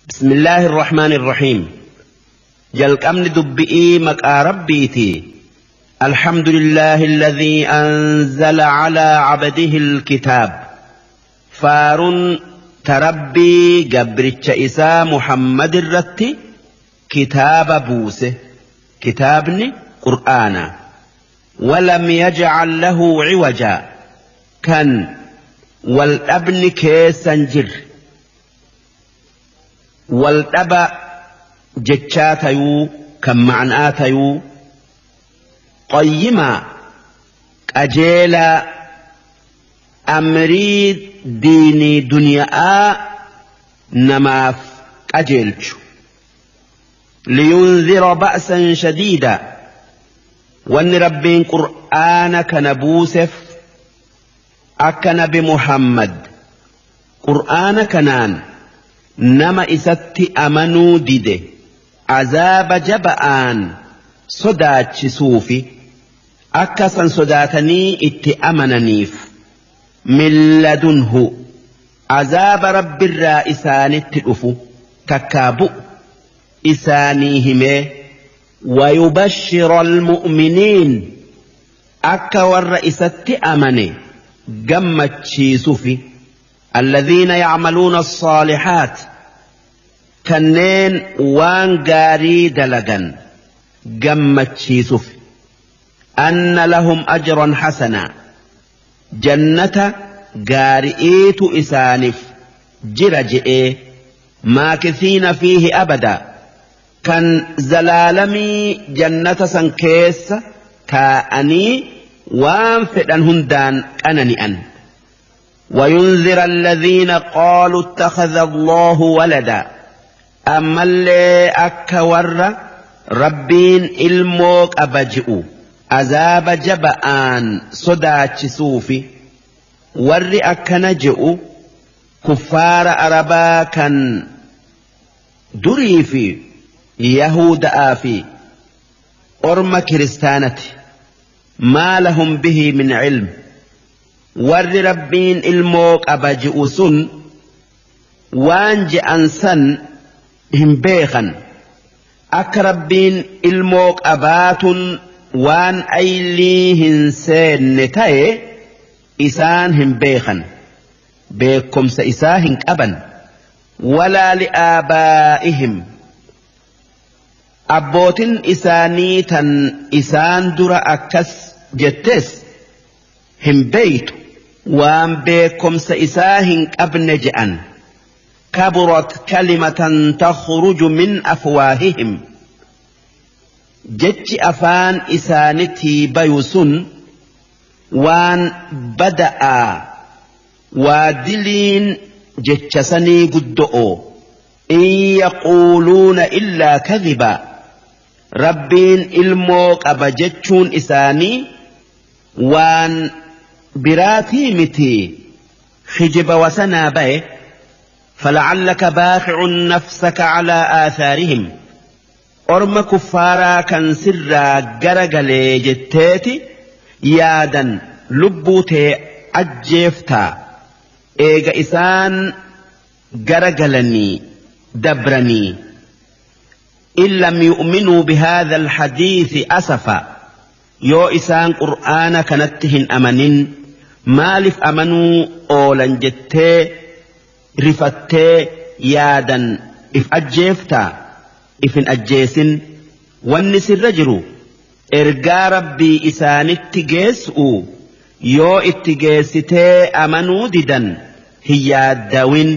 بسم الله الرحمن الرحيم. Jalqabni dubbi'ii maqaa Rabbiiti. الحمد لله الذي أنزل على عبده الكتاب. Faaruun ta Rabbii gabricha isaa Muhammad irratti kitaaba buuse. Kitaabni Qur'aana. ولم يجعل له عوجا. Kan wal dhabni keessa hin jirre. Wal dhaba jechaa tayuu kan ma'anaa tayuu. قيما qajeelaa amrii diinii duniyaa namaaf qajeelchu. لينذر بأسا شديدا. Wanni Rabbiin Qur'aana kana buuseef akka Nabi Muhammad Qur'aana kanaan nama isatti amanuu dide azaaba jaba'aan sodaachisuufi, akka san sodaatanii itti amananiif. من لدنه, azaaba Rabbirraa isaanitti dhufu takkaa bu'u isaanii himee. ويبشر المؤمنين, akka warra isatti amane gammachiisufi. الذين يعملون الصالحات, kanneen waan gaarii dalagan gammachiisufi. أن لهم أجرا حسنا, jannata gaari'iitu isaaniif jira je'ee. ماكثين فيه أبدا, kan zalaalamii jannata san keessa taa'anii waan fedhan hundaan qanani'an. وينذر الذين قالوا اتخذ الله ولدا. Ammallee akka warra Rabbiin ilmoo qaba ji'u azaaba jaba'aan sodaachisuufi. Warri akkana je'u kuffaara Arabaa kan durii fi Yahuda'aa fi orma kiristaanati. ما لهم به من علم. Warri Rabbiin ilmoo qaba ji'u sun waan je'an san hin beekan. Akka Rabbiin ilmoo qabaatun waan aylii hin seenne ta'e isaan hin beekan, beekumsa isaa hin qaban. ولا لآبائهم, abbootin isaanii tan isaan dura akkas jettes hin beeytu. Waan beekumsa isaa hin qabne je'an. كبرت كلمة تخرج من أفواههم, jechi afaan isaanitii bayu sun waan bada'aa, waa diliin jecha sanii guddo'o. إن يقولون إلا كذبا. Rabbiin ilmoo qaba jechuun isaanii waan biraatii miti, kijiba wasanaa baye. فلعلك باخع نفسك على آثارهم. Orma kuffaaraa kan sirraa garagalee jetteeti yaadan lubbuu tee ajjeeftaa eega isaan garagalanii dabranii. إن لم يؤمنوا بهذا الحديث أسفا. Yoo isaan Qur'aana kanatti hin amanin maaliif amanuu oolan jettee rifattee yaadan if ajjeeftaa? If hin ajjeesin. Wanni sirra jiru ergaa Rabbii isaanitti geessu. Yoo itti geessitee amanuu didan hin yaaddawin.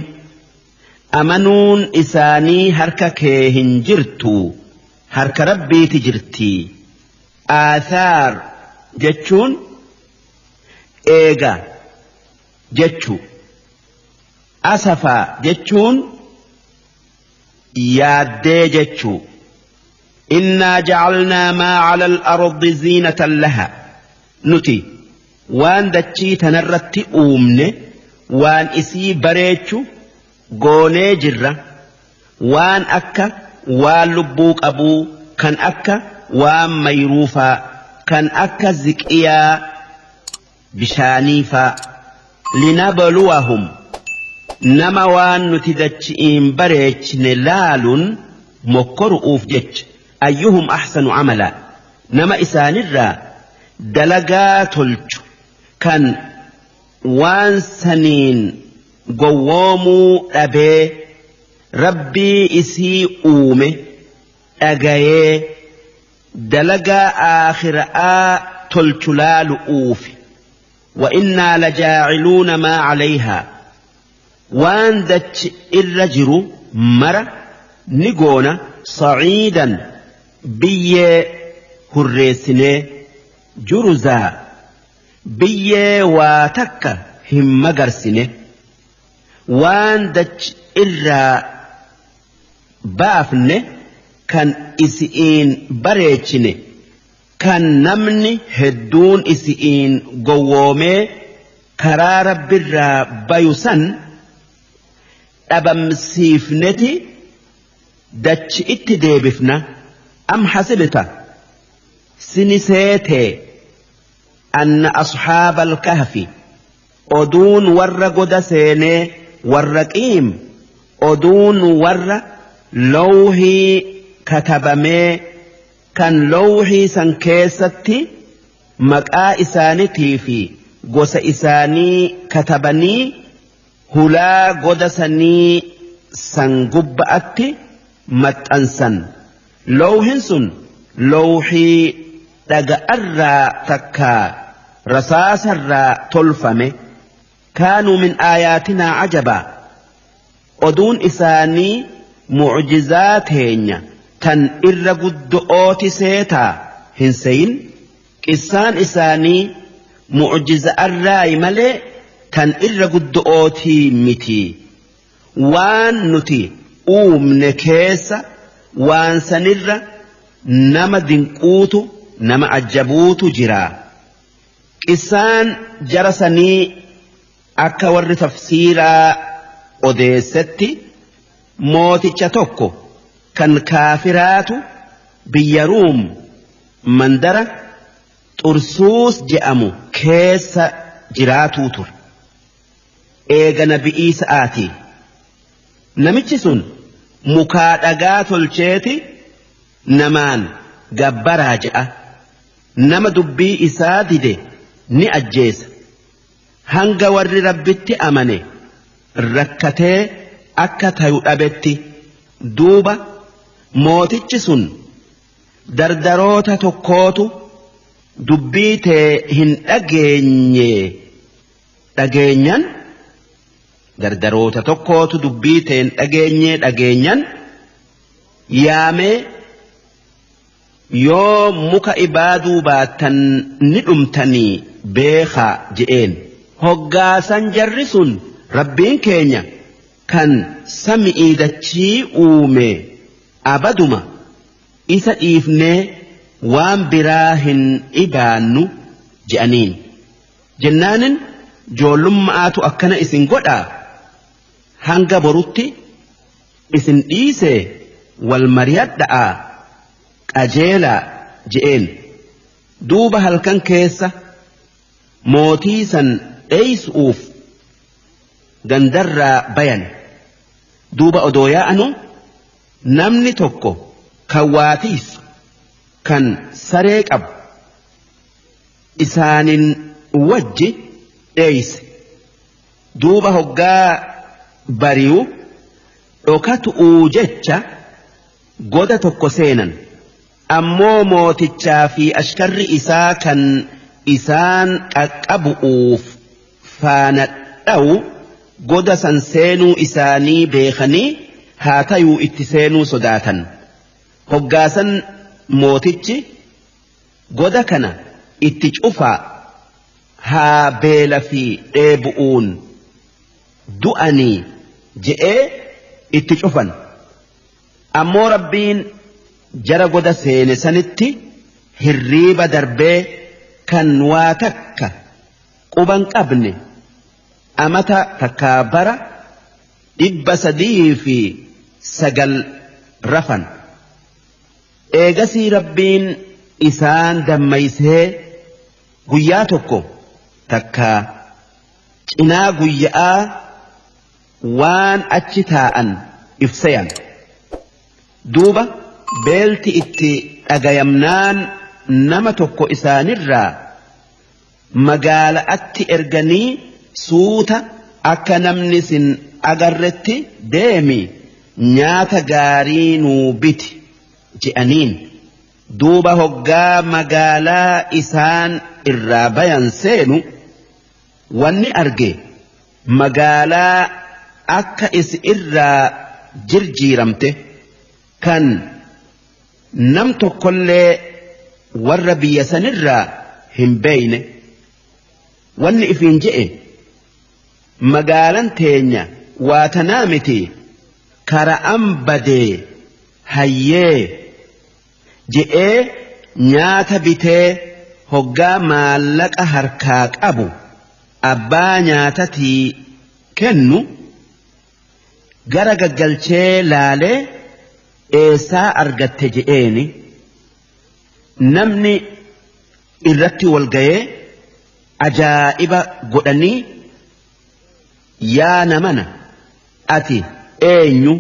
Amanuun isaanii harka kee hin jirtu, harka Rabbiiti jirti. آثار jechuun eega jechu. أسفا jechuun yaaddee jechu. إنا جعلنا ما على الأرض زينة لها. Nuti waan dachii tanarratti uumne waan isii bareechu goonee jirra, waan akka waan lubbuu qabuu, kan akka waan mayruufaa, kan akka ziqiyaa bishaaniifaa. لنبلوهم. Nama waan nuti dachi'iin bareechine laalun mokkoru'uuf jecha. Ayyuhum ahsanu amala, nama isaanirraa dalagaa tolchu kan waan saniin gowwoomuu dhabee rabbii isii uume dhagayee dalagaa aakhira'aa tolchu laalu'uufi. Wa innaa lajaaciluuna maa calayhaa, waan dachi irra jiru mara ni goona saciidan biyyee hurreessinee juruzaa biyyee waa takka hin magarsine waan dachi irraa baafne kan isi'iin bareechine kan namni hedduun isi'iin gowwoomee karaa rabbirraa bayu san dhabamsiifneti dachi itti deebifna. Am hasibta sini seetee anna ashaabal kahfi oduun warra goda seenee warra qiim oduun warra lawhii katabamee kan lawhii san keessatti maqaa isaaniitii fi gosa isaanii katabanii hulaa goda sanii san gubba'atti maxxansan. Lawhin sun lawhii dhaga'arraa takkaa rasaasarraa tolfame. Kaanuu min aayaatinaa ajabaa, oduun isaanii mucjizaa teenya tan irra guddo'ooti seetaa hin seyin. Qissaan isaanii mucjiza'arraayi malee tan irra guddo'ootii miti. Waan nuti uumne keessa waan sanirra nama dinquutu nama ajjabuutu jira. Qissaan jara sanii akka warri tafsiiraa odeessetti mooticha tokko kan kaafiraatu biyya Ruum mandara Xursuus je'amu keessa jiraatuu ture. Eega nabi'ii sa'aatii. Namichi sun mukaa dhagaa tolcheeti namaan gabbaraa je'a. Nama dubbii isaa dide ni ajjeesa. Hanga warri rabbitti amane rakkatee akka tayu dhabetti. Duuba mootichi sun dardaroota tokkootu dubbii tee hin dhageenye dhageenyan dardaroota tokkootu dubbii tee hin dhageenye dhageenyan yaamee yoo muka ibaaduu baattan ni dhumtanii beekaa je'een. Hoggaasan jarri sun rabbiin keenya kan sami'ii dachii uume abaduma isa dhiifnee waan biraa hin ibaannu je'aniin. Jennaanin joollummaatu akkana isin godhaa hanga borutti isin dhiisee wal mari'adha'aa qajeelaa je'een. Duuba halkan keessa mootii san dheeysu'uuf gandarraa bayan. Duuba odoo yaa'anu namni tokko kan waatiisu kan saree qabu isaanin wajji dheeyse. Duuba hoggaa bari'u dhokatu'uu jecha goda tokko seenan. Ammoo mootichaa fi ashkarri isaa kan isaan qaqqabu'uuf faana dha'u goda san seenuu isaanii beekanii haa tayuu itti seenuu sodaatan. Hoggaasan mootichi goda kana itti cufaa haa beela fi dheebu'uun du'anii je'ee itti cufan. Ammoo rabbiin jara goda seene sanitti hirriiba darbee kan waa takka quban qabne amata takkaa bara 309 rafan. Eegasii rabbiin isaan dammaysee guyyaa tokko takkaa cinaa guyya'aa waan achi taa'an ifsayan. Duuba beelti itti dhagayamnaan nama tokko isaanirraa magaala'atti erganii suuta akka namni sin agarretti deemi nyaata gaarii nuu biti je'aniin. Duuba hoggaa magaalaa isaan irraa bayan seenu wanni arge magaalaa akka isi irraa jirjiiramte kan nam tokkollee warra biyya sanirraa hin beeyne. Wanni ifiin je'e magaalan teenya waa tanaa miti kara'an badee hayyee je'ee nyaata bitee hoggaa maallaqa harkaa qabu abbaa nyaatatii kennu gara gaggalchee laalee eessaa argatte je'eeni. Namni irratti wal ga'ee ajaa'iba godhanii yaa namana ati eenyu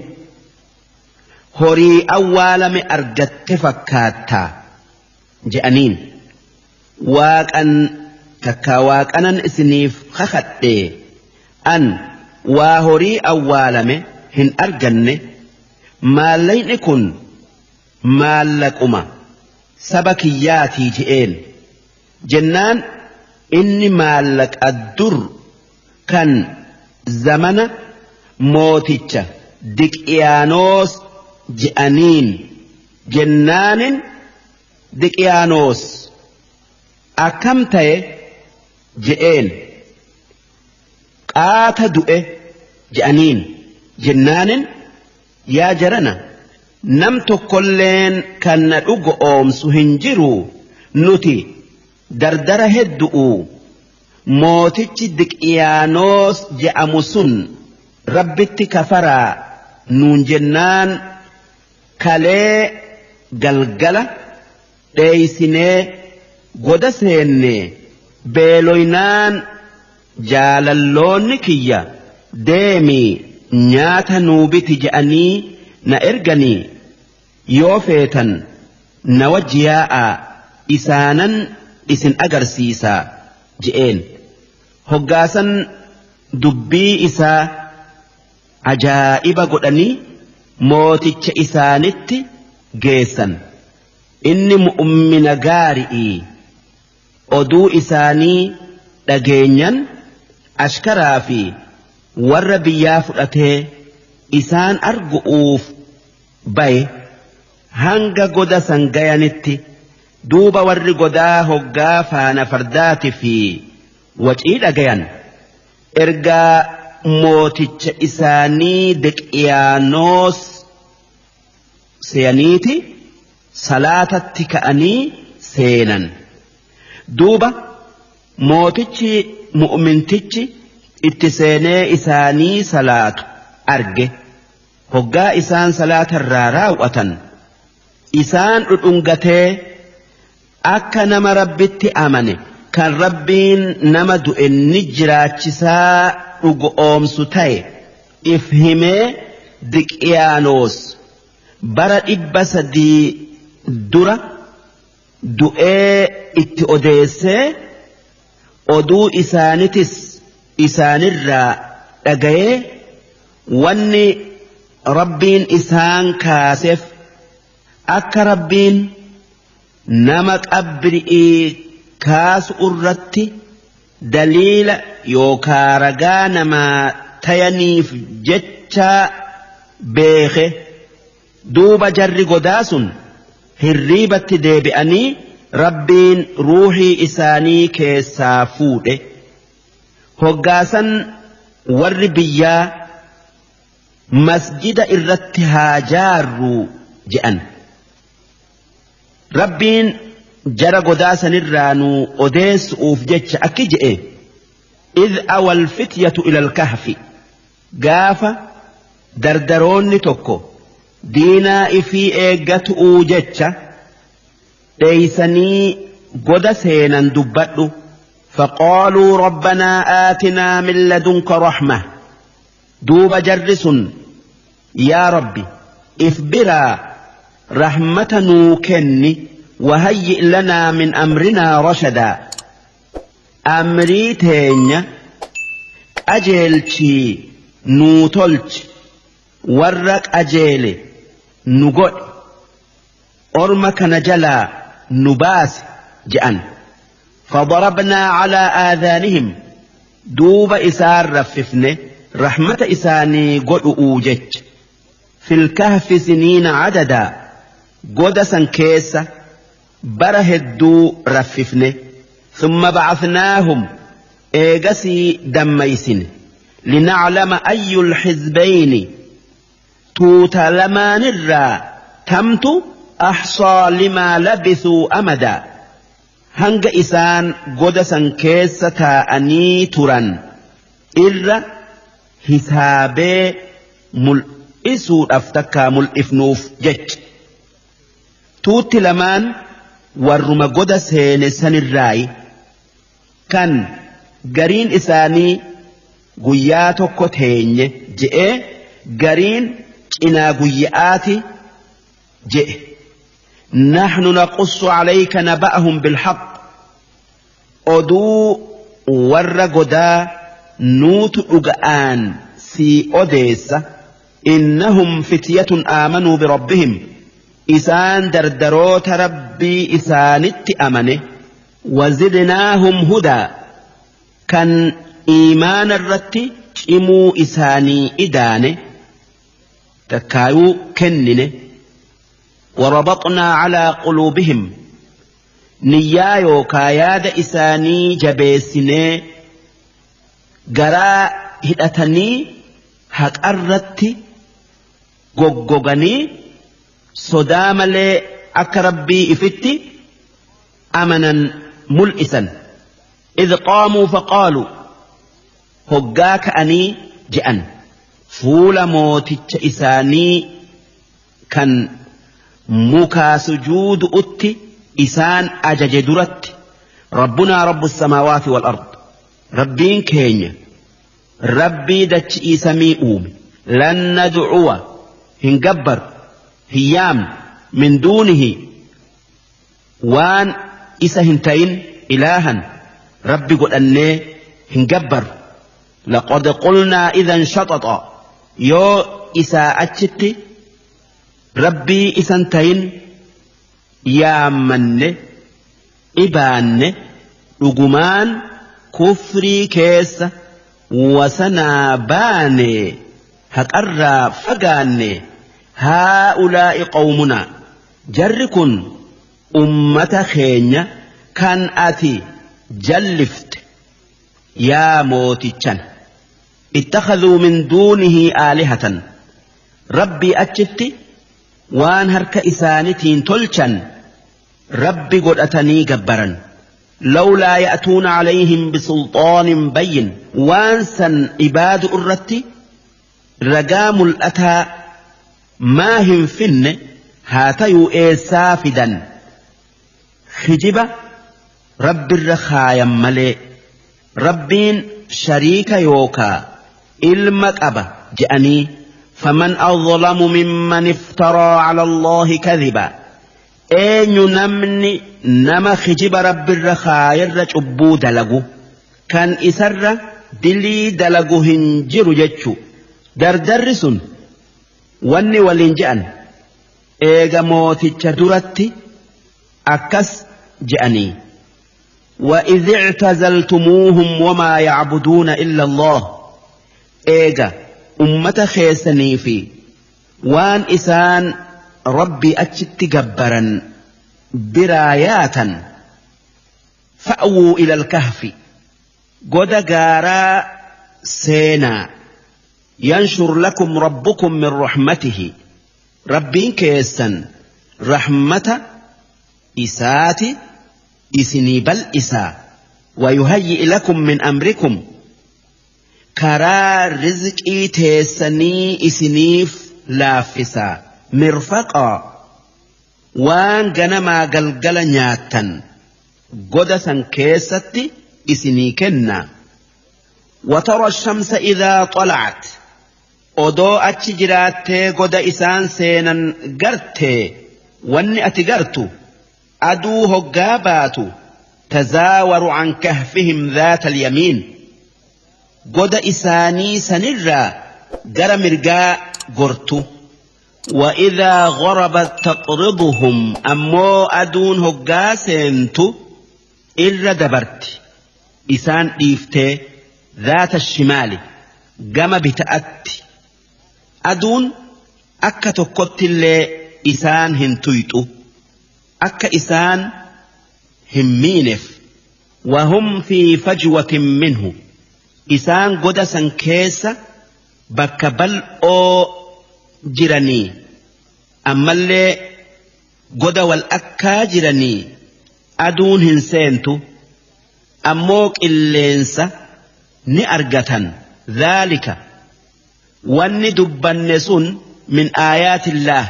horii awwaalame argatte fakkaattaa je'aniin. Waaqan takkaa waaqanan isiniif kakadhee an waa horii awwaalame hin arganne, maallaqni kun maallaquma saba kiyyaatii je'een. Jennaan inni maallaqa dur kan zamana mooticha Diqiyaanoos je'aniin. Jennaanin Diqiyaanoos akkam ta'e je'een. Qaata du'e je'aniin. Jennaanin yaa jarana nam tokkolleen kan na dhugo oomsu hin jiru, nuti dardara heddu'u mootichi Diqiyaanoos je'amu sun rabbitti kafaraa nuun jennaan kalee galgala dheeysinee goda seenne beeloynaan jaalalloonni kiyya deemii nyaata nuu biti je'anii na erganii yoo feetan na wajji yaa'aa isaanan isin agarsiisaa je'een. Hoggaasan dubbii isaa ajaa'iba godhanii mooticha isaanitti geessan. Inni mu'ummina gaari'ii oduu isaanii dhageenyan ashkaraa fi warra biyyaa fudhatee isaan argu'uuf baye hanga goda san gayanitti. Duuba warri godaa hoggaa faana fardaati fi wacii dhagayan ergaa mooticha isaanii Diqiyaanoos seeyaniiti salaatatti ka'anii seenan. Duuba mootichi mu'mintichi itti seenee isaanii salaatu arge. Hoggaa isaan salaatarraa raawwatan isaan dhudhungatee akka nama rabbitti amane kan rabbiin nama du'e ni jiraachisaa dhugo oomsu ta'e if himee Diqiyaanoos bara 300 dura du'ee itti odeessee oduu isaanitis isaanirraa dhagayee wanni rabbiin isaan kaaseef akka rabbiin nama qabri'ii kaasu irratti daliila yookaa ragaa namaa tayaniif jecha beeke. Duuba jarri godaa sun hirriibatti deebi'anii rabbiin ruuhii isaanii keessaa fuudhe. Hoggaasan warri biyyaa masjida irratti haa jaarru je'an. Rabbiin jara godaa sanirraa nu odeessuuf jecha akki je'e idh awal fityatu ilal kahfi, gaafa dardaroonni tokko diinaa ifii eeggatu'uu jecha dheeysanii goda seenan dubbadhu. Faqaaluu rabbanaa aatinaa min ladunka rahma, Duuba jarri sun yaa Rabbi if biraa rahmata nuu kenni wahayyi' lanaa min amrinaa rashadaa amrii teenya qajeelchii nuu tolchi warra qajeele nu godhi orma kana jalaa nu baasi je'an. فضربنا على آذانهم دوب إسار رففن رحمة إساني قد أوجج في الكهف سنين عددا قدسا كيسة برهدو رففن ثم بعثناهم إيقسي دميسن لنعلم أي الحزبين توتلمان الرا تمت أحصى لما لبثوا أمدا hanga isaan goda san keessa taa'anii turan irra hisaabee mul'isuudhaaf takkaa mul'ifnuuf jecha. Tuutti lamaan warruma goda seene sanirraayi kan gariin isaanii guyyaa tokko teenye je'ee gariin cinaa guyyaati je'e. نحن نقص عليك نبأهم بالحق أدو ورقدا نوت أجآن سي أديس إنهم فتية آمنوا بربهم إسان دردروت ربي إسانت أمنه وزدناهم هدى كان إيمان الرت إمو إساني إدانه تكايو كننه وربطنا على قلوبهم نيايو كاياد إساني جبيسني قراء هدأتني هك أردت قققني صدام لي أكربي إفتي أمنا ملئسا إذ قاموا فقالوا هقاك أني جأن فول موتش إساني كان mukaa sujuudu utti isaan ajaje duratti rabbunaa rabbu samaawaati wal ard rabbiin keenya rabbii dachii samii uume lan nad'uwa hin gabbar hin yaamne min duunihi waan isa hin ta'in ilaahan rabbi godhannee hin gabbar laqad qulnaa idan shaxaxa yoo isaa achitti rabbii isan tayin yaammanne ibaanne dhugumaan kufrii keessa wasanaa baane haqarraa fagaanne haa'ulaa'i qawmunaa jarri kun ummata keenya kan ati jallifte yaa mootichan ittakhadhuu min duunihi aalihatan rabbii achitti waan harka isaanitiin tolchan rabbi godhatanii gabbaran lawlaa ya'tuuna calayhim bisulxaanin bayyin waan san ibaadu irratti ragaa mul'ataa maa hin finne haa tayuu eessaa fidan hijiba rabbirra kaayan malee rabbiin shariika yookaa ilma qaba je'anii فمن أظلم ممن افترى على الله كذبا أين نمني نما خجب رب الرخاير رجبو دلقو كان إسر دلي دلقو هنجر جتشو دردرسن واني ولنجأن إيغا موتي درتي أكس جأني وإذ اعتزلتموهم وما يعبدون إلا الله إيغا ummata keessanii fi waan isaan rabbi achitti gabbaran biraa yaatan fa'wuu ilal kahfi goda gaaraa seenaa yanshur lakum rabbukum min rahmatihi rabbiin keessan rahmata isaati isinii bal'isaa wayuhayyi' lakum min amrikum karaa rizqii teessanii isiniif laaffisaa mirfaqaa waan ganamaa galgala nyaattan goda san keessatti isinii kennaa. وترى الشمس إذا طلعت Odoo achi jiraattee goda isaan seenan gartee wanni ati gartu aduu hoggaa baatu tazaawaru an kahfihim dhaata alyamiin goda isaanii sanirraa gara mirgaa gortu. وإذا غربت تقرضهم أمو أدون هقا سينتو إر دبرت إسان إيفتي ذات الشمال قم بتأت أدون أكا تقوت اللي إسان هنتويتو أكا إسان همينف وهم في فجوة منه إسان قدسا كيس بكبل أو jiranii ammallee goda wal akkaa jiranii aduun hin seentu ammoo qilleensa ni argatan. Dhaalika wanni dubbanne sun min aayaatillaah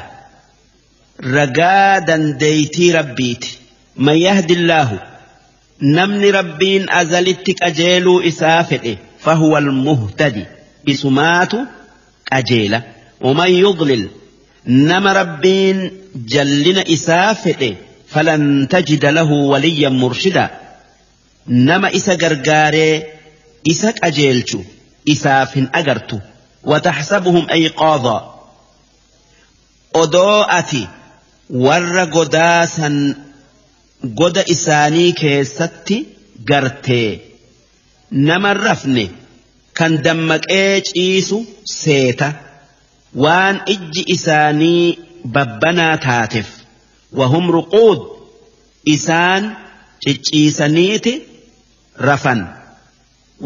ragaa dandeeytii rabbiiti. Man yahdillaahu namni rabbiin azalitti qajeeluu isaa fedhe fahuwa almuhtadi isumaatu qajeela. ومن يضلل نما ربين جلنا إسافته فلن تجد له وليا مرشدا نما إسا قرقاري إسا أجيلتو إساف أجرتو. وتحسبهم أيقاظا أدوءتي ور قداسا قد إساني كيستي قرتي نما الرفن كان دمك إيش إيسو سيتا waan ijji isaanii babbanaa taateef. Wahum ruquud isaan cicciisaniiti rafan.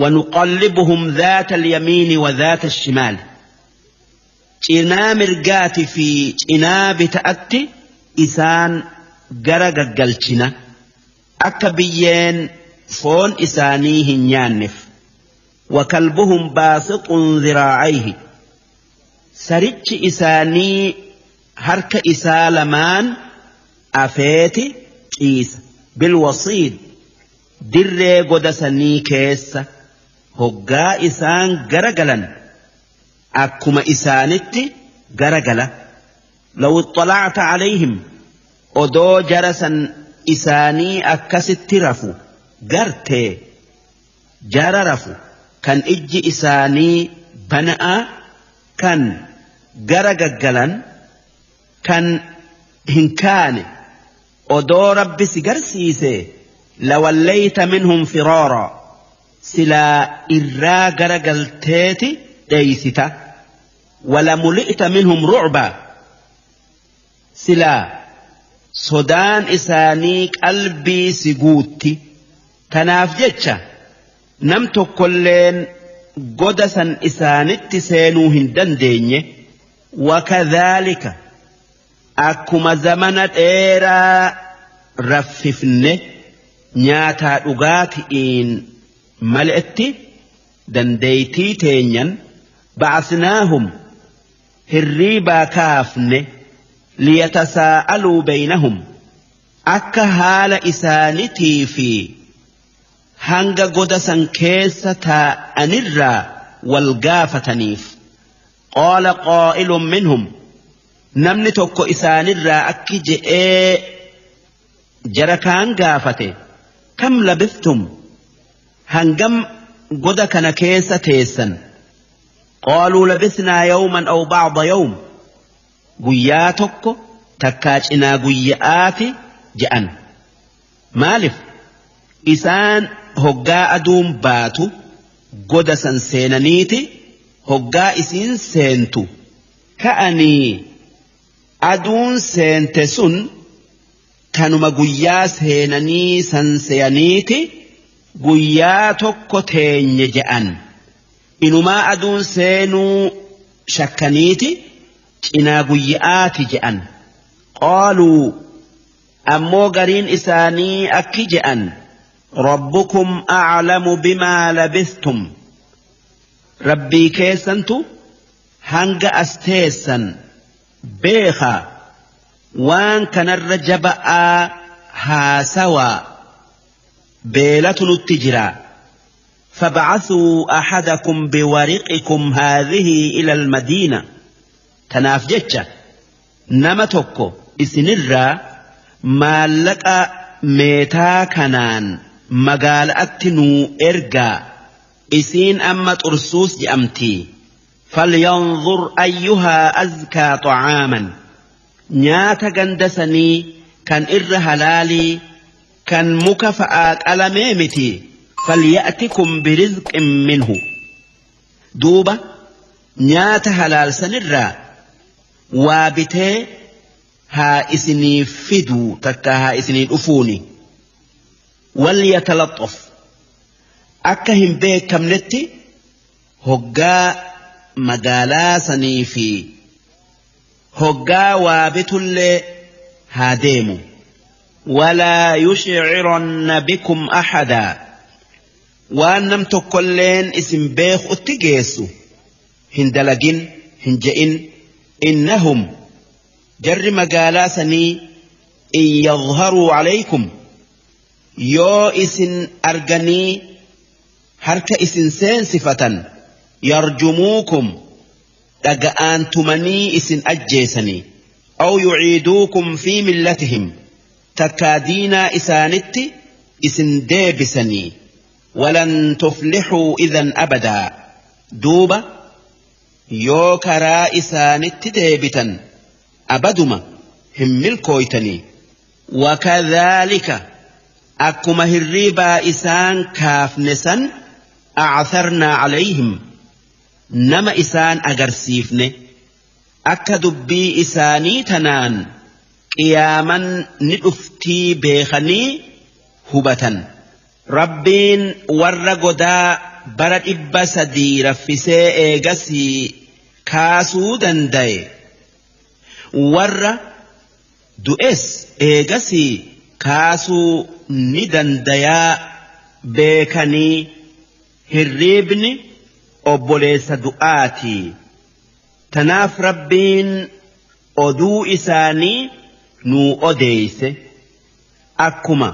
Wanuqallibuhum dhaata alyamiini wa dhaata ashimaal cinaa mirgaati fi cinaa bita'atti isaan gara gaggalchina akka biyyeen foon isaanii hin nyaanneef. Wakalbuhum baasixun dhiraacayhi sarichi isaanii harka isaa lamaan afeeti ciisa. Bilwasiid dirree goda sanii keessa hoggaa isaan garagalan akkuma isaanitti garagala. Law iطalacta calayhim odoo jara san isaanii akkasitti rafu gartee jara rafu kan ijji isaanii bana'a kan gara gaggalan kan hin kaane odoo rabbi si garsiise lawallayta minhum firaara silaa irraa gara galteeti dheeysita. Walamuli'ta minhum rucba silaa sodaan isaanii qalbii si guutti. Tanaaf jecha nam tokkolleen goda san isaanitti seenuu hin dandeenye. Wakadhaalika akkuma zamana dheeraa raffifne nyaataa dhugaatiin mal'etti dandeeytii teenyan ba'asnaahum hirriibaa kaafne liyatasaa'aluu baynahum akka haala isaanitii fi hanga goda san keessa taa'anirraa wal gaafataniif. Qaala qaa'ilun minhum namni tokko isaanirraa akki je'ee jara kaan gaafate kam labiftum hangam goda kana keessa teessan? Qaaluu labisnaa yawman aw ba'da yawm guyyaa tokko takkaa cinaa guyya'aati je'an. Maaliif isaan hoggaa aduun baatu goda san seenaniiti hoggaa isiin seentu ka'anii aduun seente sun kanuma guyyaa seenanii san seeyaniiti guyyaa tokko teenye je'an. Inumaa aduun seenuu shakkaniiti cinaa guyya'aati je'an. Qaaluu ammoo gariin isaanii akki je'an rabbukum a'lamu bimaa labistum rabbii keessantu hanga as teessan beekaa waan kanarra jaba'aa haasawaa beelatu nutti jira. فابعثوا أحدكم بورقكم هذه إلى المدينة تناف جتشا نما توكو إسنرا مالك ميتا كنان مقالأت نو إرقا إسين أما ترسوس جأمتي فلينظر أيها أزكى طعاما نياتا قندسني كان إر هلالي كان مكفآت ألميمتي فليأتكم برزق منه دوبة نياتا هلال سنرا وابتي ها إسني فدو تكا ها إسني الأفوني وليتلطف أكهم بيك كملتي هقا مقالا سنيفي هقا وابتل هاديمو ولا يشعرن بكم أحدا وأنم تقلين اسم بيخ اتجيسو هندلقين هنجئن إنهم جر مقالا سني إن يظهروا عليكم يو إسن أرغني هرك إسن سين صفة يرجموكم دقان تمني إسن أجيسني أو يعيدوكم في ملتهم تكادينا إسانت إسن ديبسني ولن تفلحوا إذن أبدا دوبة يو كرا إسانت ديبتا أبدما هم ملكويتني وكذلك أكما هريبا إسان كافنسا أعثرنا عليهم نما إسان أغرسيفن أكا دبي إساني تنان قياما ندفتي بيخني هبة ربين ورقدا برد إبا سدي رفسي إيغسي كاسو دندي ور du'es eegasii kaasuu ni dandayaa beekanii hirriibni obboleessa du'aati. Tanaaf Rabbiin oduu isaanii nuu odeeyse akkuma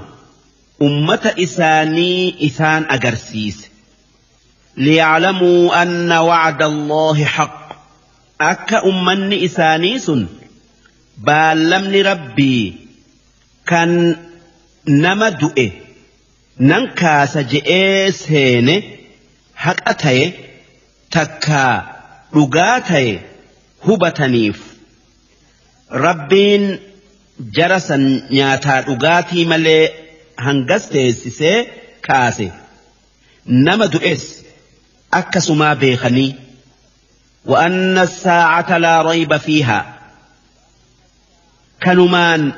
ummata isaanii isaan agarsiise. Liya'lamuu anna wa'da Allaahi haqq akka ummanni isaanii sun baallamni Rabbii kan nama du'e nan kaasa je'ee seene haqa ta'e takkaa dhugaa ta'e hubataniif. Rabbiin jara san nyaataa dhugaatii malee hangas teessisee kaase nama du'es akkasumaa beekanii. وأن الساعة لا ريب فيها كنمان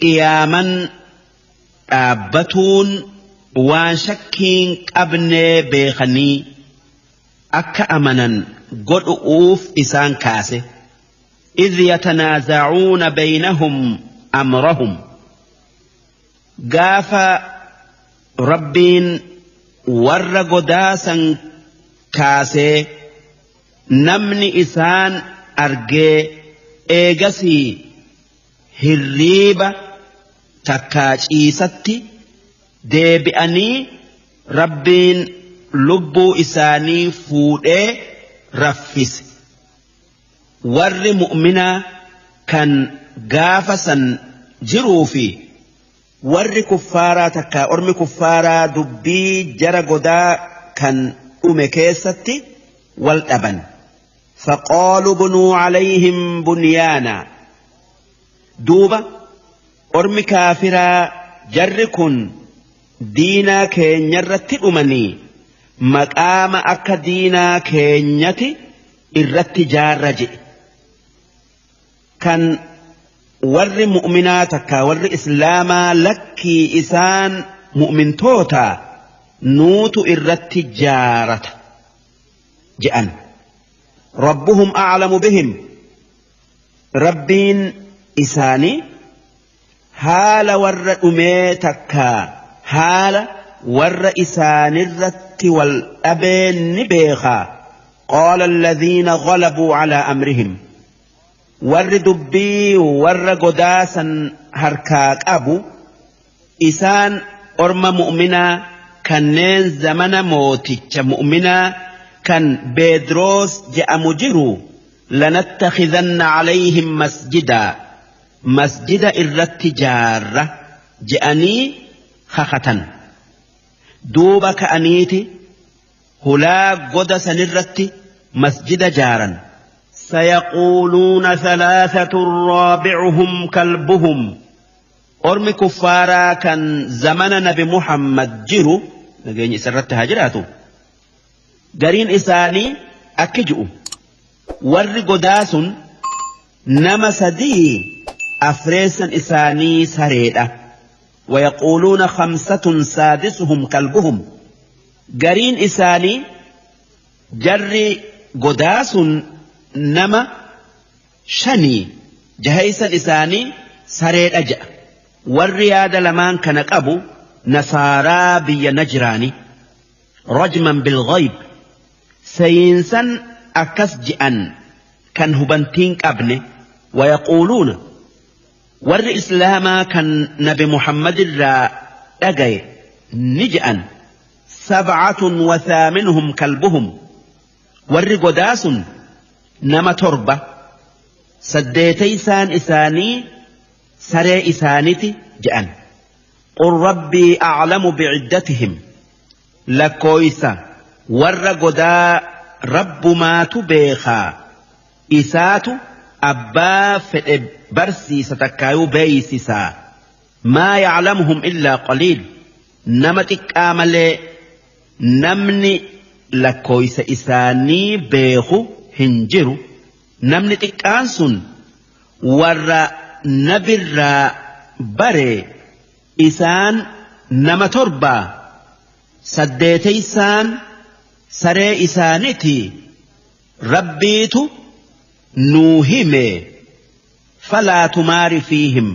قياما أبتون وان شكين أبني بيخني أكا أمنا قد أوف إسان كاسه إذ يتنازعون بينهم أمرهم قاف ربين ور قداسا كاسه namni isaan argee eegasii hirriiba takkaa ciisatti deebi'anii Rabbiin lubbuu isaanii fuudhee raffise. Warri mu'minaa kan gaafa san jiruu fi warri kuffaaraa takkaa ormi kuffaaraa dubbii jara godaa kan dhume keessatti wal dhaban. فقالوا بنوا عليهم بنيانا دوبا أرمي كافرا جركن دينا كينيرت أمني مقام أكا دينا كينيتي إرت جارج كان ور مؤمناتك ور إسلاما لكي إسان مؤمن توتا نوت إرت جارت جأن ربهم أعلم بهم ربين إساني هال ور أميتك هال ور إسان الرت والأبين بيخا قال الذين غلبوا على أمرهم ور دبي ور قداسا هركاك أبو إسان أرم مؤمنا kanneen zamana mooticha mu'minaa kan Beedroos je'amu jiru lanattakhidanna calayhim masjidaa masjida irratti jaarra je'anii kakatan. Duuba ka'aniiti hulaa goda sanirratti masjida jaaran. Sayaquuluuna thalaathatu raabicuhum kalbuhum. Ormi kuffaaraa kan zamana nabi Muhammad jiru nageenyi isarratti haa jiraatu. Gariin isaanii akki ji'u. Warri godaa sun nama sadii afreessan isaanii sareedha. Wayaquuluuna khamsatun saadisuhum kalbuhum. Gariin isaanii jarri godaa sun nama shanii jahaysan isaanii sareedha je'a. Warri yaada lamaan kana qabu nasaaraa biyya Najraani. Rajman bilghayb sayinsan akkas je'an kan hubantiin qabne. Wayaquuluuna warri islaamaa kan nabi Muhammad irraa dhagaye ni je'an sab'atun wa thaaminuhum kalbuhum. Warri godaa sun nama torba saddeetaysaan isaanii saree isaaniti je'an. Qul rabbii a'lamu bi'iddatihim. Lakkooysa warra godaa rabbumaatu beekaa isaatu abbaa fedhe barsiisa takkaayuu beeysisaa. Maa ya'lamuhum illaa qaliil. Nama xiqqaa malee namni lakkooysa isaanii beeku hin jiru. Namni xiqqaan sun warra nabirraa bare isaan nama torbaa saddeetaysaan saree isaaniti rabbiitu nuu hime. Falaa tumaari fiihim.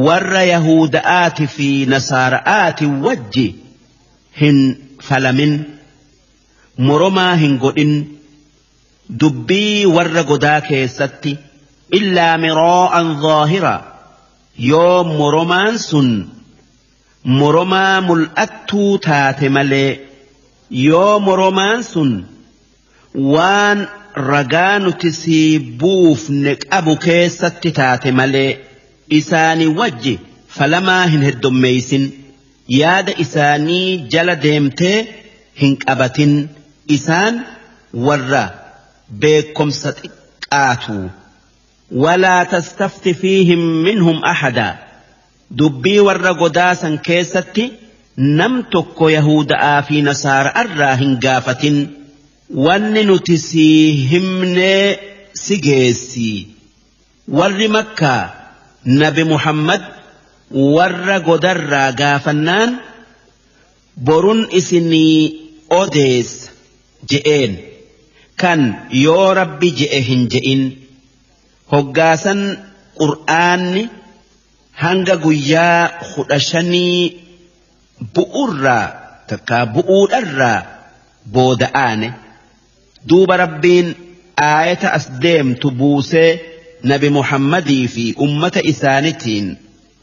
Warra yahuuda'aati fi nasaara'aati wajji hin falamin, moromaa hin godhin dubbii warra godaa keessatti illaa miraa'an zaahira. Yoo moromaan sun moromaa mul'attuu taate malee, yoo moromaan sun waan ragaa nuti sii buufne qabu keessatti taate malee isaanii wajji falamaa hin heddommeeysin, yaada isaanii jala deemtee hin qabatin. Isaan warra beekomsa xiqqaatu. Walaa tastafti fiihim minhum ahadaa. Dubbii warra godaasan keessatti nam tokko Yahuda'aa fi Nasaara'arraa hin gaafatin. Wanni nuti sii himnee si geessi. Warri Makkaa nabi Muhammad warra godarraa gaafannaan borun isinii odeessa je'een kan yoo rabbi je'e hin je'in. Hoggaasan Qur'aanni hanga guyyaa 15 bu'urraa takkaa bu'uudharraa booda'aane. Duuba Rabbiin aayata as deemtu buusee nabi Muhammadii fi ummata isaanitiin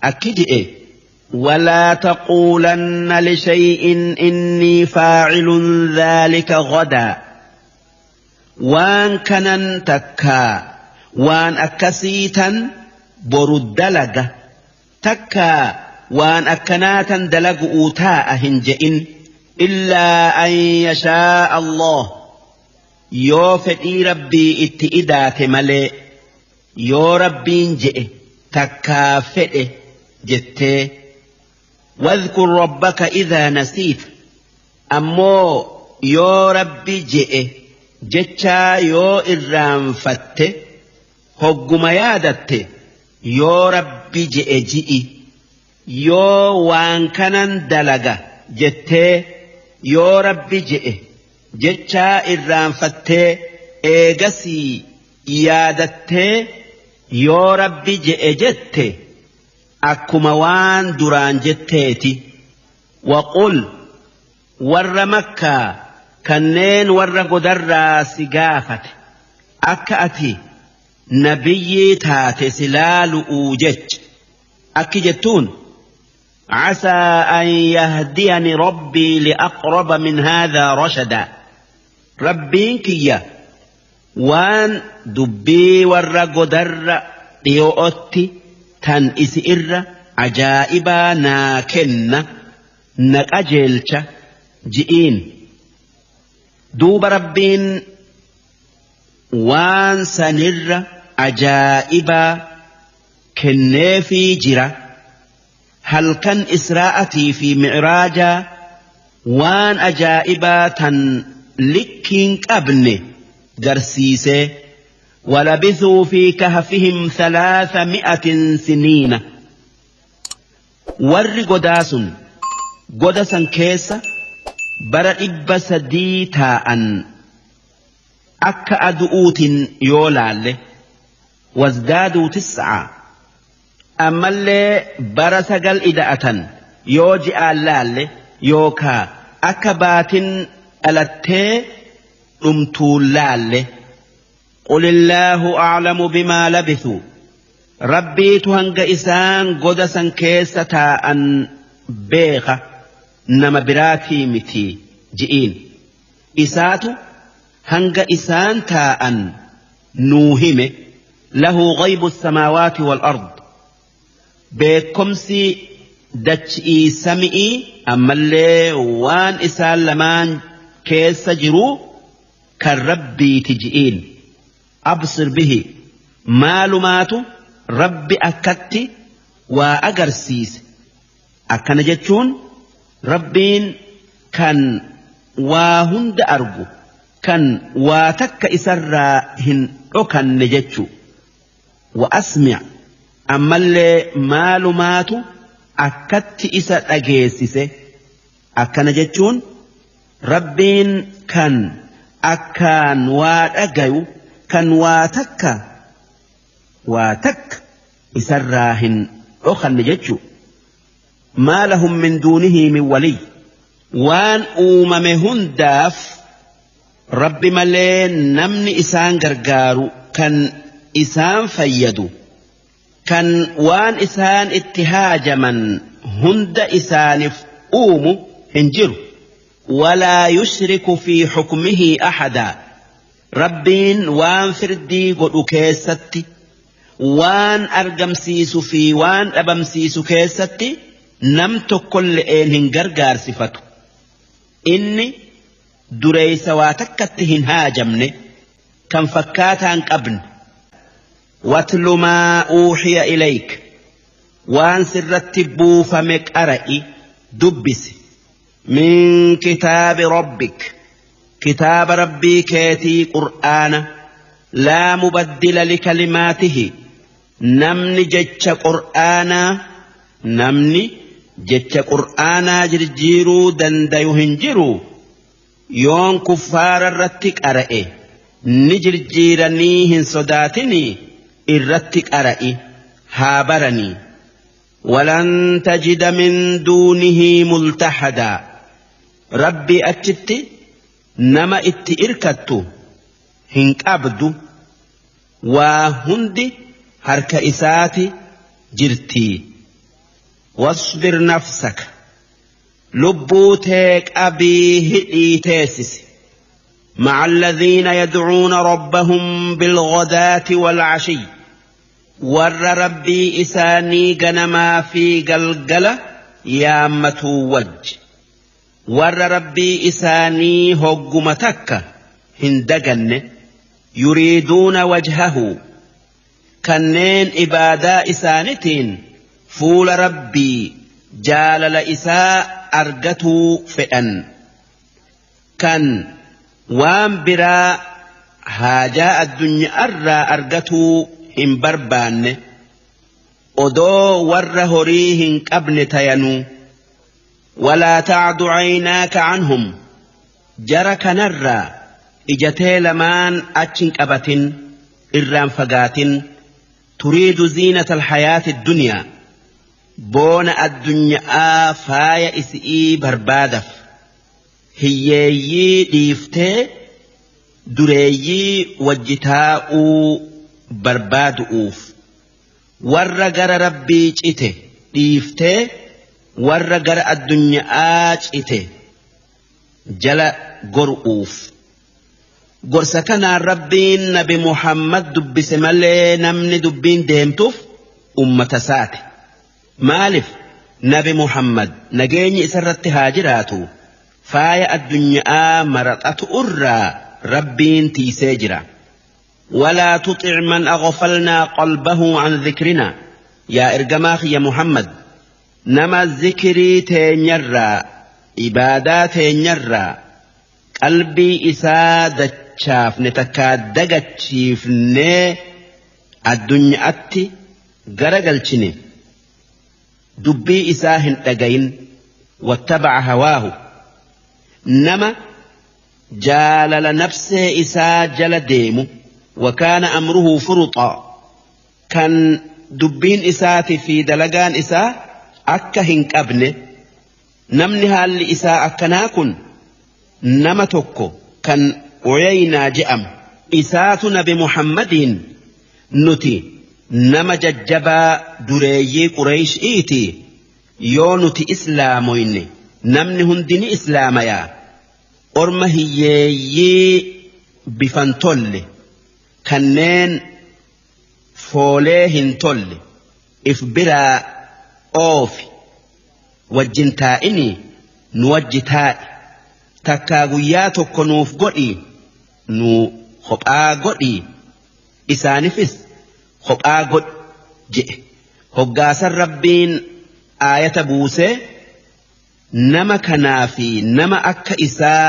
akki je'e: walaa taquulanna lishay'in innii faacilun dhaalika gadaa. Waan kanan takkaa waan akkasiitan boru dalaga takkaa waan akkanaatan dalagu'uu taa'a hin je'in. Illaa an yashaa'a Allah. Yoo fedhii Rabbii itti idaate malee, yoo Rabbiin je'e takkaa fedhe jettee. Wadhkur rabbaka idhaa nasiita. Ammoo yoo Rabbi je'e jechaa yoo irraanfatte hogguma yaadatte yoo Rabbi je'e ji'i. Yoo waan kanan dalaga jettee yoo Rabbi je'e jechaa irraanfattee eegasii yaadattee yoo Rabbi je'e jette akkuma waan duraan jetteeti. Waqul warra Makkaa kanneen warra godarraa si gaafate akka ati nabiyyii taate si laalu'uu jecha akki jettuun: Casaa an yahdiyani rabbii liaqraba min haadhaa rashadaa. Rabbiin kiyya waan dubbii warra godarra dhiyo'otti tan isi irra ajaa'ibaa naa kenna na qajeelcha ji'iin. Duuba Rabbiin waan sanirra ajaa'ibaa kenneefii jira. Halkan Israa'atii fi Mi'raajaa waan ajaa'ibaa tan likkiin qabne garsiisee. Walabithuu fi kahfihim 300 siniina. Warri godaa sun goda san keessa bara 300 taa'an akka adu'uutiin yoo laalle wasdaaduu 9 ammallee bara 9 ida'atan yoo ji'aan laalle yookaa akka baatin dhalattee dhumtuun laalle. Qulillaahu a'lamu bimaa labithuu. Rabbiitu hanga isaan goda san keessa taa'an beeka nama biraatii miti ji'iin. Isaatu hanga isaan taa'an nuu hime. Lahu ghaybu samaawaati wal ard. Beekomsi dachi'ii sami'ii ammallee waan isaan lamaan keessa jiru kan Rabbiiti ji'iin. Absir bihi maalumaatu Rabbi akkatti waa agarsiise. Akkana jechuun Rabbiin kan waa hunda argu kan waa takka isarraa hin dhokanne jechu. Wa asmi' ammallee maalumaatu akkatti isa dhageessise. Akkana jechuun Rabbiin kan akkaan waa dhagayu kan waa takka isarraa hin dhokanne jechu. Maa lahum min duunihi min waliy. Waan uumame hundaaf Rabbi malee namni isaan gargaaru kan isaan fayyadu kan waan isaan itti haajaman hunda isaaniif uumu hin jiru. Walaa yushriku fi hukmihi ahadaa. Rabbiin waan firdii godhu keessatti waan argamsiisu fi waan dhabamsiisu keessatti nam tokkolle'een hin gargaarsifatu. Inni dureessa waa takkatti hin haajamne kan fakkaataan qabne. Watlu maa uuhiya ilayk. Waan sirratti buufame qara'i dubbisi. Min kitaabi rabbik. Kitaaba Rabbii keetii Qur'aana. Laa mubaddila likalimaatihi. Namni jecha Qur'aanaa jirjiiruu dandayu hin jiru. Yoon kuffaara irratti qara'e ni jirjiiranii hin sodaatinii irratti qara'i haa baranii. Walan tajida min duunihi multahadaa. Rabbii achitti nama itti irkattu hin qabdu. Waa hundi harka isaati jirtii. Wasbir nafsaka. Lubbuu tee qabii hidhii teessisi. Ma'a alladhiina yad'uuna rabbahum bilghadaati wal'ashiy. Warra Rabbii isaanii ganamaa fi galgala yaammatuu wajji. Warra Rabbii isaanii hogguma takka hin daganne. Yuriiduuna wajhahu. Kanneen ibaadaa isaanitiin fuula Rabbii jaalala isaa argatuu fedhan. Kan waan biraa haajaa addunyaarraa argatuu hin barbaanne. Odoo warra horii hin qabne tayanuu. Walaa ta'du caynaaka canhum. Jara kanarraa ijatee lamaan achi hin qabatin irraan fagaatin. Turiidu ziinata alhayaati addunyaa. Boona addunyaa faaya isi'ii barbaadaf. Hiyyeeyyii dhiiftee dureeyyii wajji taa'uu barbaadu'uuf. Warra gara Rabbii cite dhiiftee Warra gara addunyaa cite jala goru'uuf. Gorsa kanaan Rabbiin Nabi Muhammad dubbise malee namni dubbiin deemtuuf ummata isaati. Maaliif Nabi Muhammad nageenyi isarratti haa jiraatu faaya addunyaa maraxatu irraa Rabbiin tiisee jira. Walaa tuxic man aghfalnaa qalbahu an dhikrinaa yaa ergamaa kiyya Muhammad nama zikirii teenyarraa ibaadaa teenyarraa qalbii isaa dachaafne takkaa dagachiifnee addunyaatti garagalchine dubbii isaa hin dhagayin wattabaca hawaahu nama jaalala nafsee isaa jala deemu wakaana amruhu furuxaa kan dubbiin isaatii fi dalagaan isaa akka hin qabne namni haalli isaa akkanaa kun nama tokko kan Uyaynaa je'amu isaatu Nabi Muhammadiin nuti nama jajjabaa dureeyyii Qureyshiiti yoo nuti islaamoyne namni hundi ni islaamayaa orma hiyyeeyyii bifan tolle kanneen foolee hin tolle if biraa oofi wajjin taa'inii nu wajji taa'i takkaa guyyaa tokko nuuf godhii nu kophaa godhii isaanifis kophaa godhi je'e hoggaasan Rabbiin aayata buusee nama kanaa fi nama akka isaa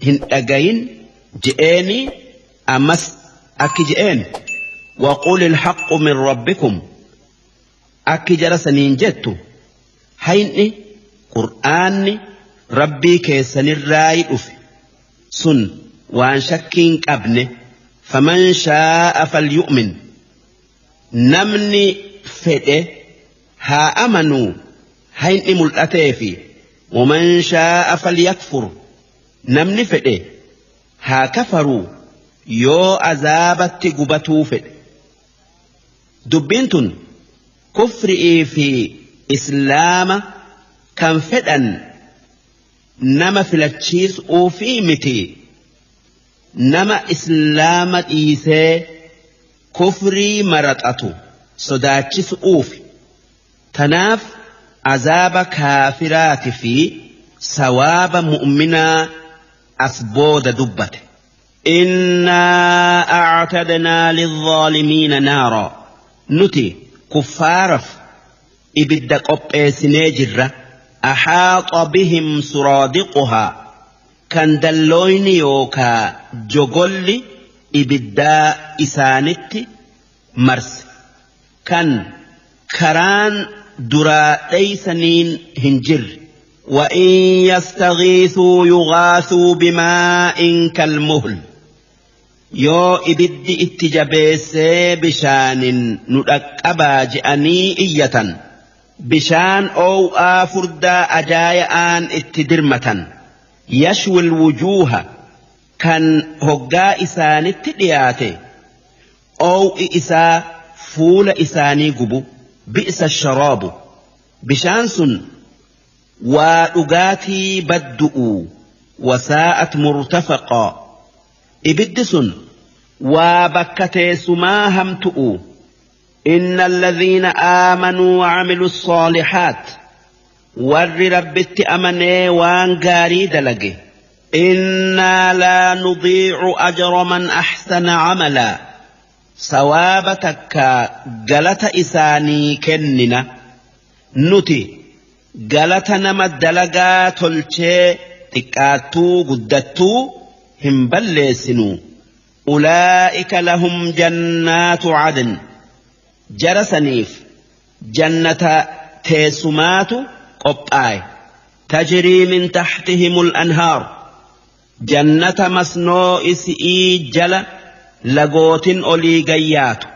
hin dhagayin je'eeni ammas akki je'een وقل الحق من ربكم akki jara saniin jettu hayni qur'aanni rabbii keessanirraayi dhufe sun waan shakkiin qabne faman shaa'a falyu'min namni fedhe haa amanuu hayni mul'ateefi waman shaa'a falyakfur namni fedhe haa kafaruu yoo azaabatti gubatuu fedhe. Dubbiin tun kufri'ii fi islaama kan fedhan nama filachiisuu fi miti nama islaama dhiisee kufrii maraxatu sodaachisuufi. Tanaaf azaaba kaafiraati fi sawaaba mu'minaa as booda dubbate. Innaa a'tadnaa lilzaalimiina naara nuti kuffaaraf ibidda qopheessinee jirra. Axaaxa bihim suraadiquhaa kan dallooyni yookaa jogolli ibiddaa isaanitti marse kan karaan duraa dheeysaniin hin jirre. وإن يستغيثوا يغاثوا بماء كالمهل yoo ibiddi itti jabeessee bishaanin nu dhaqqabaa je'anii iyyatan bishaan oow'aa furdaa ajaaya'aan itti dirmatan yashwil wujuuha kan hoggaa isaanitti dhiyaate oow'i isaa fuula isaanii gubu bi'sa sharaabu bishaan sun waa dhugaatii baddu'u wasaa'at murtafaqaa ibiddi sun waa bakka teessumaa hamtu'u. Inna alladhiina aamanuu wa'amilu saalihaat warri rabbitti amanee waan gaarii dalage innaa laa nudiicu ajra man ahsana camalaa sawaaba takka galata isaanii kennina nuti galata nama dalagaa tolchee xiqqaattuu guddattuu hin balleessinu. Ulaa'ika lahum jannaatu cadn jara saniif jannata teessumaatu qophaa'e. Tajrii min taxtihimul anhaar jannata masnoo isi'ii jala lagootin olii gayyaatu.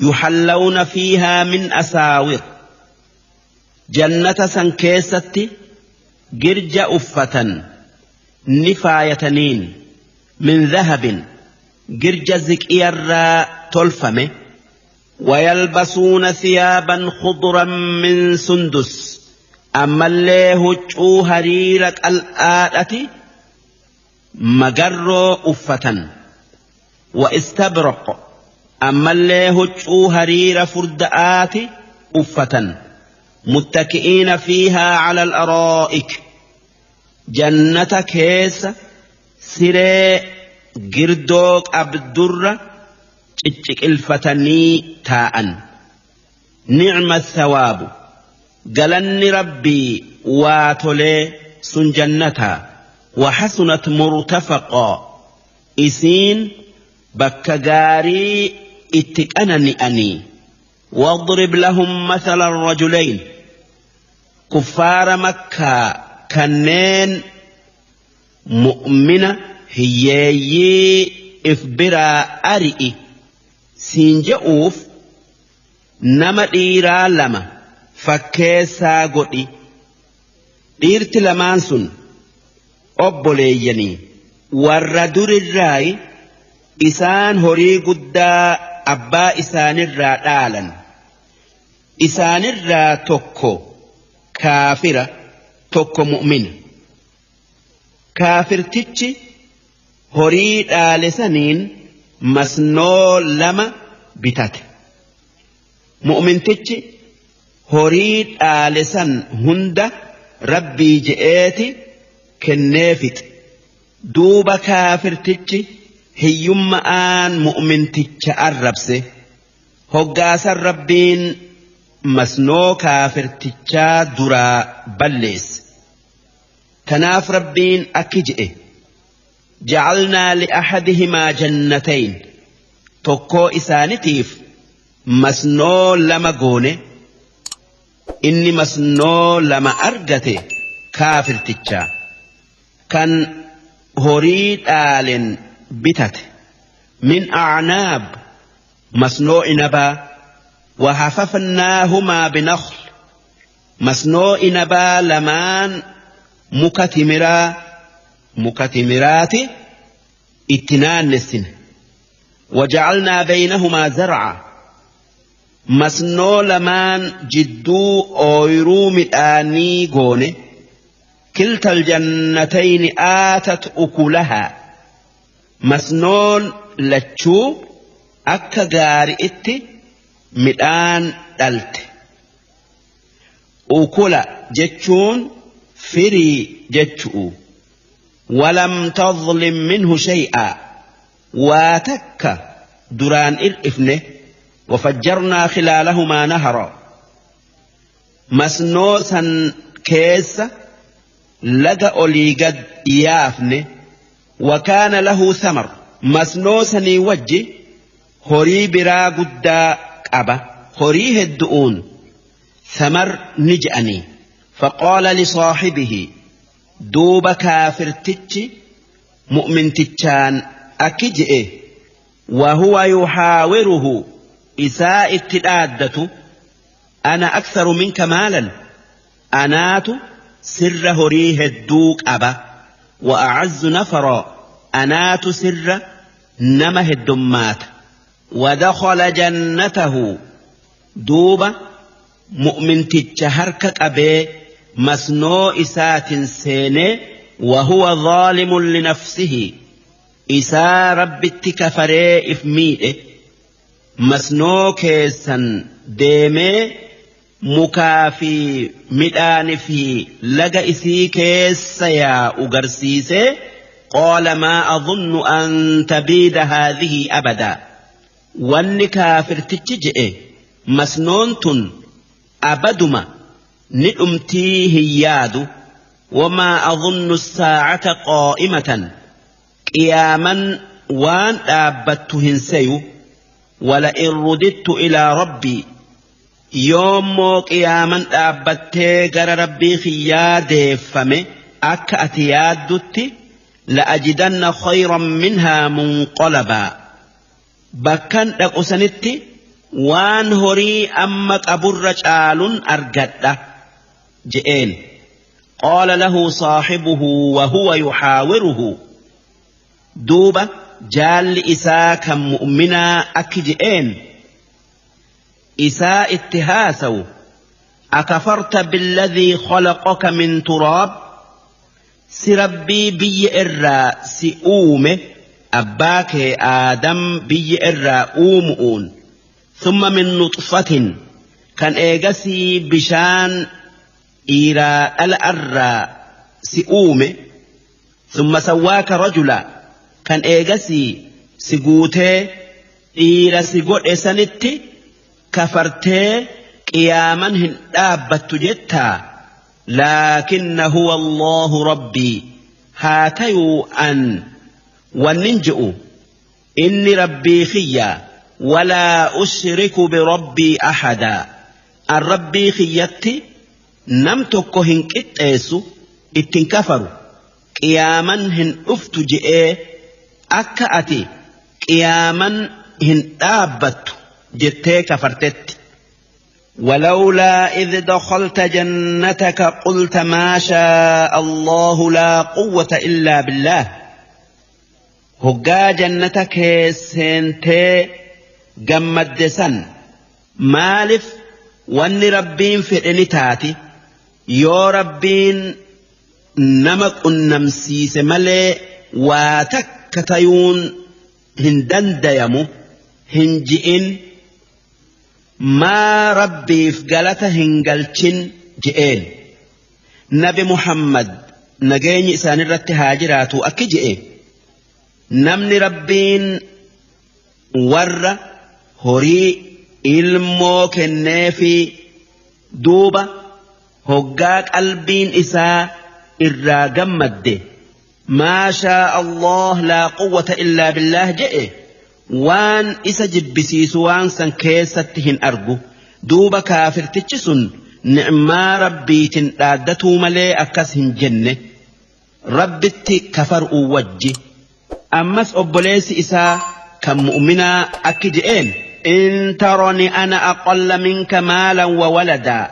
Yuhallawna fiihaa min asaawir jannata san keessatti girja uffatan ni faayataniin min dhahabin girja ziqiyarraa tolfame. ويلبسون ثيابا خضرا من سندس Ammallee huccuu hariira qal'aadhati magarroo uffatan. Wa istabraq ammallee huccuu hariira furda'aati uffatan. Muttaki'iina fiihaa cala al-araa'ik jannata keessa siree girdoo qabdurra cicciqilfatanii taa'an. Nicma thawaabu galanni rabbii waa tolee sun jannataa. Waxasunat murtafaqaa isiin bakka gaarii itti qanani'anii. واضرب لهم مثل الرجلين كفار مكة كنين مؤمنة هيي إفبرا أرئي سينجؤوف نما ديرا لما فكيسا قدي ديرت لمانسون أبوليني والردر الراي إسان هوري قدا abbaa isaanirraa dhaalan. Isaanirraa tokko kaafira, tokko mu'mina. Kaafirtichi horii dhaale saniin masnoo lama bitate. Mu'mintichi horii dhaale san hunda rabbii je'eeti kennee fixe. Duuba kaafirtichi hiyyummaan mu'minticha arrabse. Hoggaasan rabbiin masnoo kaafirtichaa duraa balleesse. Kanaaf rabbiin akki je'e: jacalnaa li'ahadihimaa jannatayn tokkoo isaanitiif masnoo lama goone. Inni masnoo lama argate kaafirtichaa kan horii dhaalen bitate. Min acnaab masnoo inabaa, wahafafnaahumaa binakhl masnoo inabaa lamaan muka timiraa muka timiraati itti naannessine. Wajacalnaa baynahumaa zarca masnoo lamaan jidduu ooyruu midhaanii goone. Kilta aljannatayni aatat ukulahaa masnoon lachuu akka gaari'itti midhaan dhalte. Ukula jechuun firii jechu'u. Walam tadlim minhu shay'a waa takka duraan ir'ifne. Wafajjarnaa khilaalahumaa nahara masnoo san keessa laga olii gad yaafne. Wakaana lahu samar masnoo sanii wajji horii biraa guddaa qaba, horii heddu'uun samar ni je'anii. Faqaala lisaahibihi duuba kaafirtichi mu'mintichaan akki je'e: wahuwa yuxaawiruhu isaa itti dhaaddatu, ana aktharu minka maalan anaatu sirra horii hedduu qaba, wa a'azzu nafara anaatu sirra nama heddummaata. Wadakhala jannatahu duuba mu'minticha harka qabee masnoo isaatin seenee, wahuwa zaalimun linafsihi isaa rabbitti kafaree if miidhe. Masnoo keessan deemee mukaa fi midhaani fi laga isii keessa yaa'u garsiisee, qaala maa adunnu an tabiida haadhihi abadaa. Wanni kaafirtichi je'e masnoon tun abaduma ni dhumtii hin yaadu. Wamaa adunnu saacata qaa'imatan qiyaaman waan dhaabbattu hin seyu. Wala in rudittu ilaa rabbii yoommoo qiyaaman dhaabbattee gara rabbii kiyyaa deeffame akka ati yaaddutti, la'ajidanna khayran minhaa munqalabaa bakkan dhaqu sanitti waan horii amma qaburra caalun argadha je'een. Qaala lahu saaxibuhu wa huwa yuxaawiruhu duuba jaalli isaa kan mu'minaa akki je'een isaa itti haasawu: Akafarta billadhii khalaqaka min turaab, si Rabbii biyya irraa si uume, abbaa kee Aadam biyya irraa uumu'uun, thumma min nuxfatin, kan eegasii bishaan dhiiraa dhala irraa si uume, thumma sawwaaka rajula, kan eegasii si guutee dhiira si godhe sanitti kafartee qiyaaman hin dhaabbattu jettaa? Laakinna huwa Allahu rabbii, haa tayuu an wannin je'u inni Rabbii kiyya, walaa ushriku birabbii ahadaa, an Rabbii kiyyatti nam tokko hin qixxeessu, ittin kafaru. Qiyaaman hin dhuftu je'ee akka ati qiyaaman hin dhaabbattu jettee kafartetti. ولولا إذ دخلت جنتك قلت ما شاء الله لا قوة إلا بالله. هقا جنتك سنتي gammadde san maalif wanni Rabbiin fedhe ni taati, yoo Rabbiin nama qunnamsiise malee waa takka tayuun hin dandayamu hin ji'in, maa Rabbiif galata hin galchin je'een? Nabi Muhammad nageenyi isaanirratti haa jiraatu akki je'e: namni Rabbiin warra horii ilmoo kenneefi duuba hoggaa qalbiin isaa irraa gammadde maa shaa Allah laa quwwata illaa billaah je'e, waan isa jibbisiisu waan san keessatti hin argu. Duuba kaafirtichi sun ni'maa Rabbiitin dhaaddatuu malee akkas hin jenne, Rabbitti kafar'uu wajji. Ammas obboleessi isaa kan mu'minaa akki je'een: in tarani ana aqalla minka maalan wa waladaa,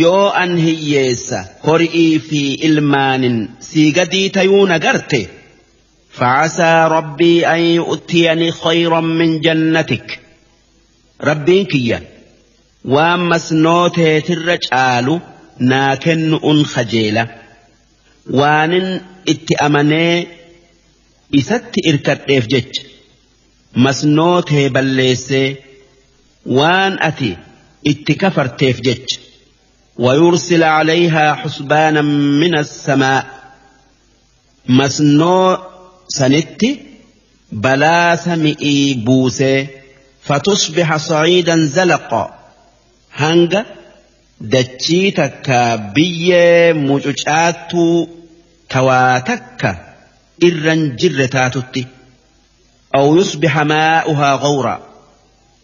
yoo an hiyyeessa hori'ii fi ilmaanin sii gadii tayuu nagarte, فعسى ربي أن يؤتيني خيرا من جنتك، ربين كيا waan teetirra caalu naa kennu'un khajeela, waanin itti amanee isatti irkadheef jecha masnoo tee balleessee waan ati itti kafarteef jecha. ويرسل عليها حسبانا من السماء، masnoo sanitti balaa sami'ii buusee, فتصبح صعيدا زلقا، hanga dachii takka biyyee mucucaattuu tawaa takka irran jirre taatutti, أو يصبح ماؤها غورا،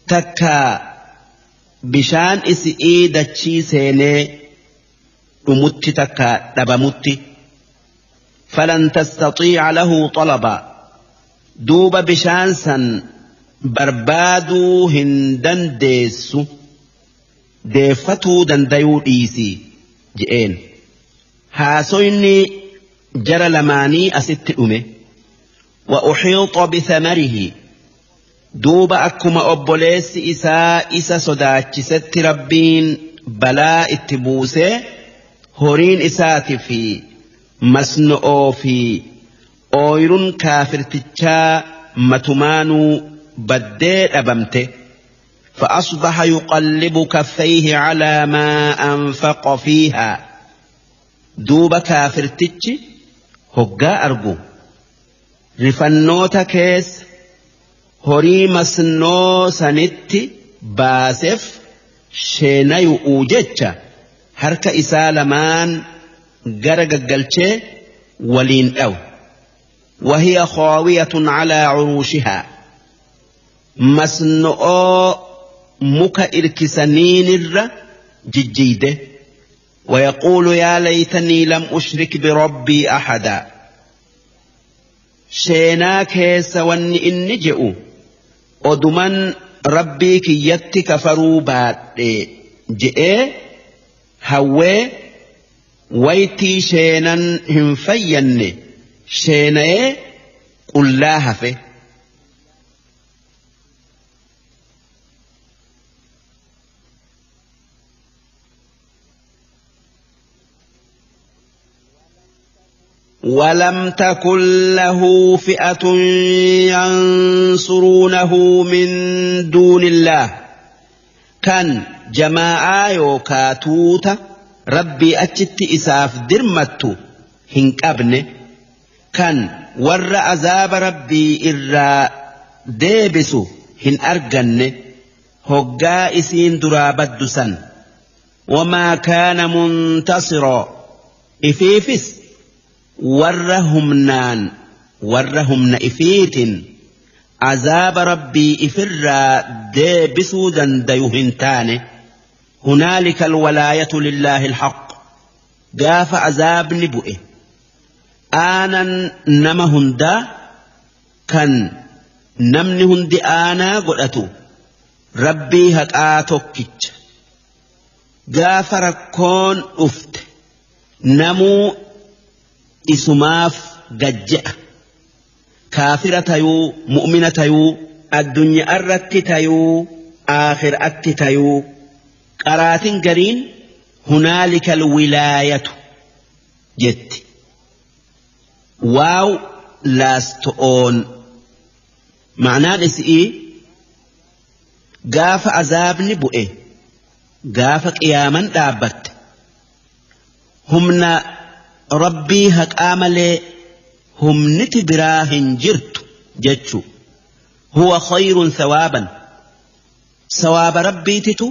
takka bishaan isi'ii dachii seenee dhumutti takka dhabamutti. فلن تستطيع له طلبا، duuba bishaan san barbaaduu hin dandeessu, deeffatuu dandayuu dhiisii je'een. Haasoyni jara lamaanii asitti dhume. وأحيط بثمره، duuba akkuma obboleessi isaa isa sodaachisetti Rabbiin balaa itti buusee horiin isaati fi masno'oo fi ooyirun kaafirtichaa matumaanuu baddee dhabamte. فأصبح يقلب كفيه على ما أنفق فيها، duuba kaafirtichi hoggaa argu rifannoota keessa horii masnoo sanitti baaseef sheenayu'uu jecha harka isaa lamaan gara gaggalchee waliin dhawu. وهي خاوية على عروشها، masno'oo muka irkisaniinirra jijjiide. ويقول يا ليتني لم أشرك بربي أحدا، sheenaa keessa wanni inni je'u oduman Rabbii kiyyatti kafaruu baadhe je'ee hawwee, waytii sheenan hin fayyanne sheena'ee qullaa hafe. ولم تكن له فئة ينصرونه من دون الله كان جماعة يوكاتوتا ربي أجت إساف درمت هنكبن كان ور عذاب ربي إرى ديبسو هن أرجن هقا إسين درابد سن وما كان منتصرا إفيفس ورهمنان ورهمن إفيت عذاب ربي إفرا ديبسو دنديهنتان هنالك الولاية لله الحق قاف عذاب نبؤه آنا نمهن دا كان نمنهن دي آنا قلتو ربي هكآتوكيت قاف ركون أفت نمو isumaaf gajja'a kaafira tayuu mu'mina tayuu addunyaa irratti tayuu aakhiraatti tayuu qaraatin gariin hunaalika alwilaayatu jetti waaw laasto'oon ma'naan isii gaafa azaabni bu'e gaafa qiyaaman dhaabbatte humna rabbii haqaa malee humniti biraa hin jirtu jechu huwa khayrun thawaaban sawaaba rabbiititu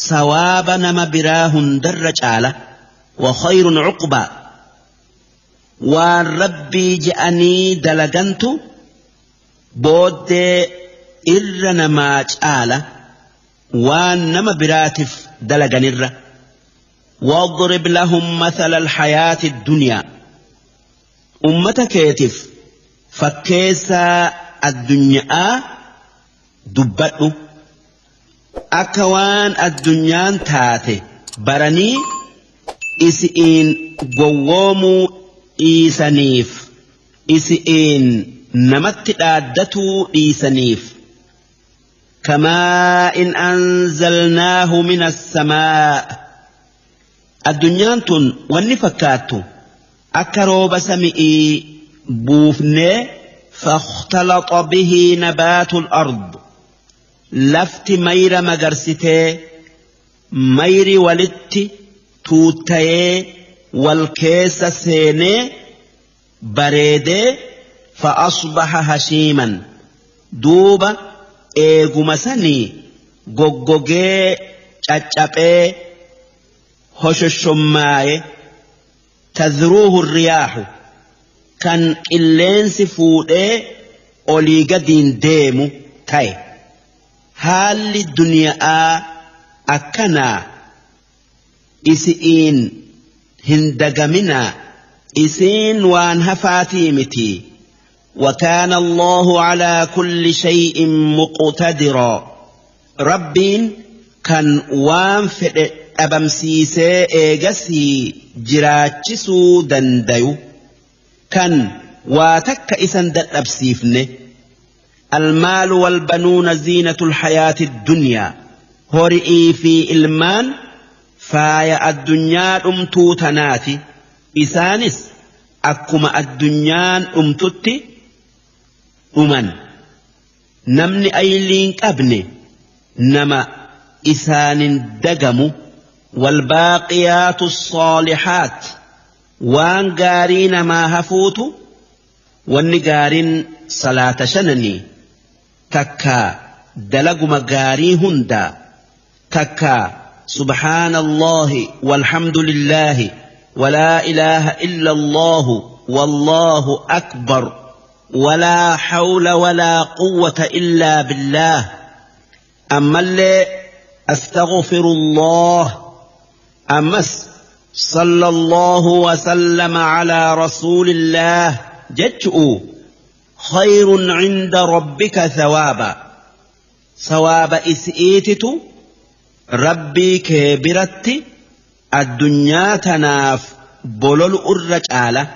sawaaba nama biraa hundarra caala wa khayrun cuqbaa waan rabbii je'anii dalagantu booddee irra namaa caala waan nama biraatiif dalaganirra. واضرب لهم مثل الحياة الدنيا أمتك كيتف فكيسا الدنيا دبتو أكوان الدنيا تاتي براني إسئين قوامو إيسانيف إسئين نمت آدتو إيسانيف كما إن أنزلناه من السماء Addunyaan tun wanni fakkaattu akka rooba sami'ii buufnee fakhtalata bihi nabaatul ard lafti mayra magarsitee mayri walitti tuuttayee wal keessa seenee bareedee fa asbaha hashiiman duuba eeguma sanii goggogee caccaphee hoshoshommaaye tadruuhu riyaahu kan qilleensi fuudhee olii gadiin deemu ta'e haalli duniyaa akkanaa isi'iin hin dagaminaa isiin waan hafaatii miti وكان الله على كل شيء مقتدرا ربين كان وان فئ dhabamsiisee eegasii jiraachisuu dandayu kan waa takka isan dadhabsiifne almaalu walbanuuna ziinatul hayaati dunyaa hori'ii fi ilmaan faaya addunyaa dhumtuu tanaati isaanis akkuma addunyaan dhumtutti dhuman namni ayliin qabne nama isaanin dagamu والباقيات الصالحات وان قارين ما هفوت والنقارين صلاة شنني تكا دلق مقاري هندا تكا سبحان الله والحمد لله ولا إله إلا الله والله أكبر ولا حول ولا قوة إلا بالله أما اللي أستغفر الله أمس صلى الله وسلم على رسول الله جتؤ خير عند ربك ثوابا ثواب إسئيتت ربي كبرت الدنيا تناف بلول الرجالة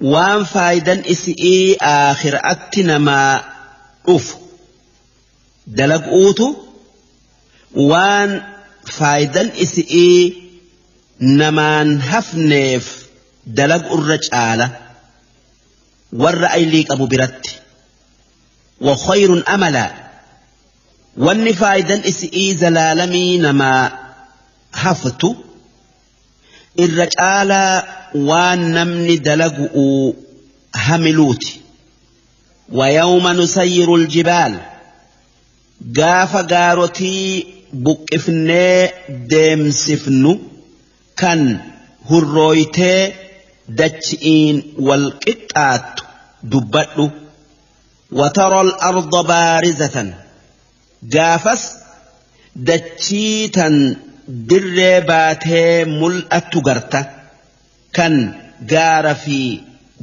وان فايدا إسئي آخر أتنما أف دلق أوتو وان faayidan isi'ii namaan hafneef dalagu irra caala warra aylii qabu biratti. Wa khayrun amala wanni faayidan isi'ii zalaalamii namaa haftu irra caalaa waan namni dalagu'uu hamiluuti. ويوم نسير الجبال gaafa gaarotii buqqifnee deemsifnu kan hurrooytee dachi'iin wal qixxaattu dubbadhu. وترى الأرض بارزة gaafas dachii tan dirree baatee mul'attu garta kan gaara fi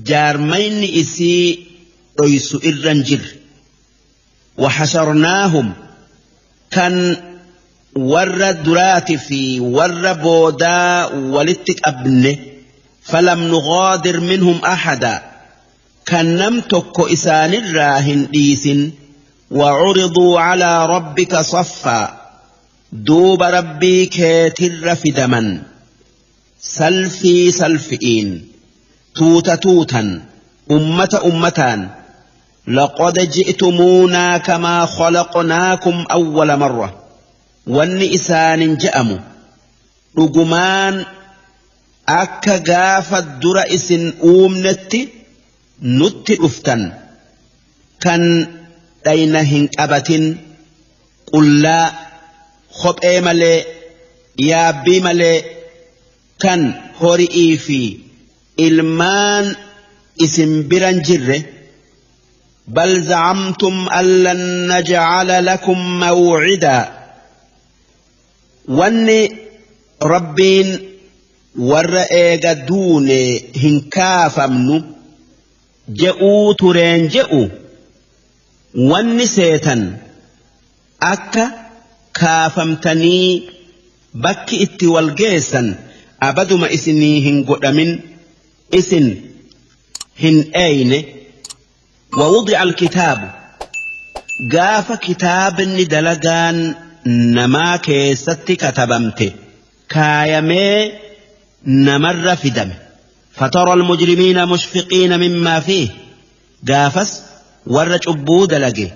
jaarmayni isii dhoysu irra hin jirre. وحشرناهم kan warra duraati fi warra boodaa walitti qabne فلم نغادر منهم أحدا kan nam tokko isaanirraa hin dhiisin. وعرضوا على ربك صفا duuba rabbii keetirra fidaman salfii salfi'iin tuuta tuutan ummata ummataan. لقد جئتمونا كما خلقناكم أول مرة wanni isaanin je'amu dhugumaan akka gaafa dura isin uumnetti nutti dhuftan kan dhayna hin qabatin qullaa kophee malee yaabbii malee kan hori'ii fi ilmaan isin biran jirre. بل زعمتم أن لن نجعل لكم موعدا wanni rabbiin warra eega duune hin kaafamnu je'uu tureen je'u wanni seetan akka kaafamtanii bakki itti wal geessan abaduma isinii hin godhamin isin hin eeyne. ووضع الكتاب gaafa kitaabni dalagaan namaa keessatti katabamte kaayamee namarra fidame. فترى المجرمين مشفقين مما فيه gaafas warra cubbuu dalage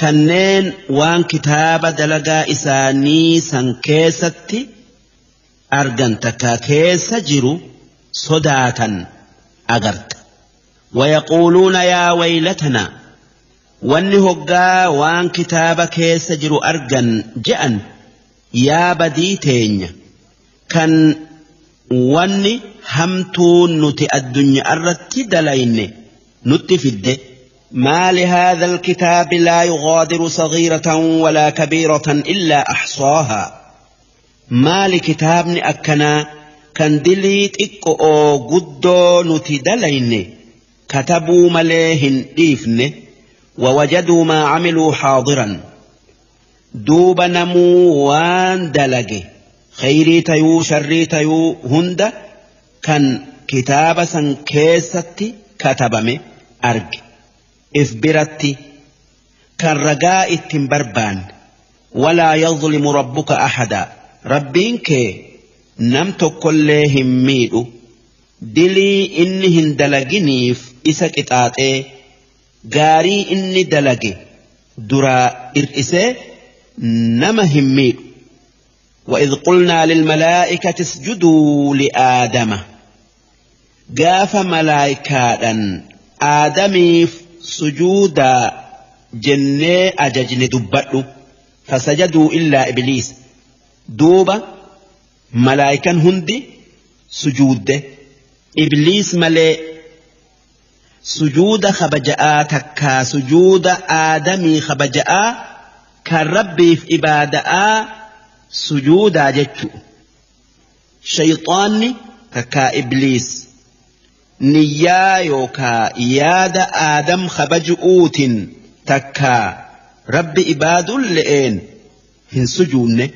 kanneen waan kitaaba dalagaa isaanii san keessatti argan takka keessa jiru sodaatan agarta. ويقولون يا ويلتنا wanni hoggaa waan kitaaba keessa jiru argan je'an yaa badii teenya kan wanni hamtuun nuti addunyaa irratti dalayne nutti fidde. ما لهذا الكتاب لا يغادر صغيرة ولا كبيرة إلا أحصاها maali kitaabni akkanaa kan dilii xiqqo'oo guddoo nuti dalayne katabuu malee hin dhiifne. ووجدوا ما عملوا حاضرا duuba namuu waan dalage khayrii tayuu sharrii tayuu hunda kan kitaaba san keessatti katabame arge if biratti kan ragaa ittiin barbaanne. ولا يظلم ربك أحدا rabbiin kee nam tokkollee hin miidhu dilii inni hin dalaginiif isa qixaaxee gaarii inni dalage duraa ir'isee nama hin miidhu. وإذ قلنا للملائكة اسجدوا لآدم gaafa malaayikaadhan aadamiif sujuudaa jennee ajajne dubbadhu. فسجدوا إلا إبليس duuba malaayikan hundi sujuudde ibliis malee sujuuda kabaja'aa takkaa sujuuda aadamii kabaja'aa kan rabbiif ibaada'aa sujuudaa jechu. Shayxaanni takkaa ibliis niyyaa yookaa yaada aadam kabaju'uutin takkaa rabbi ibaadun le'een hin sujuunne.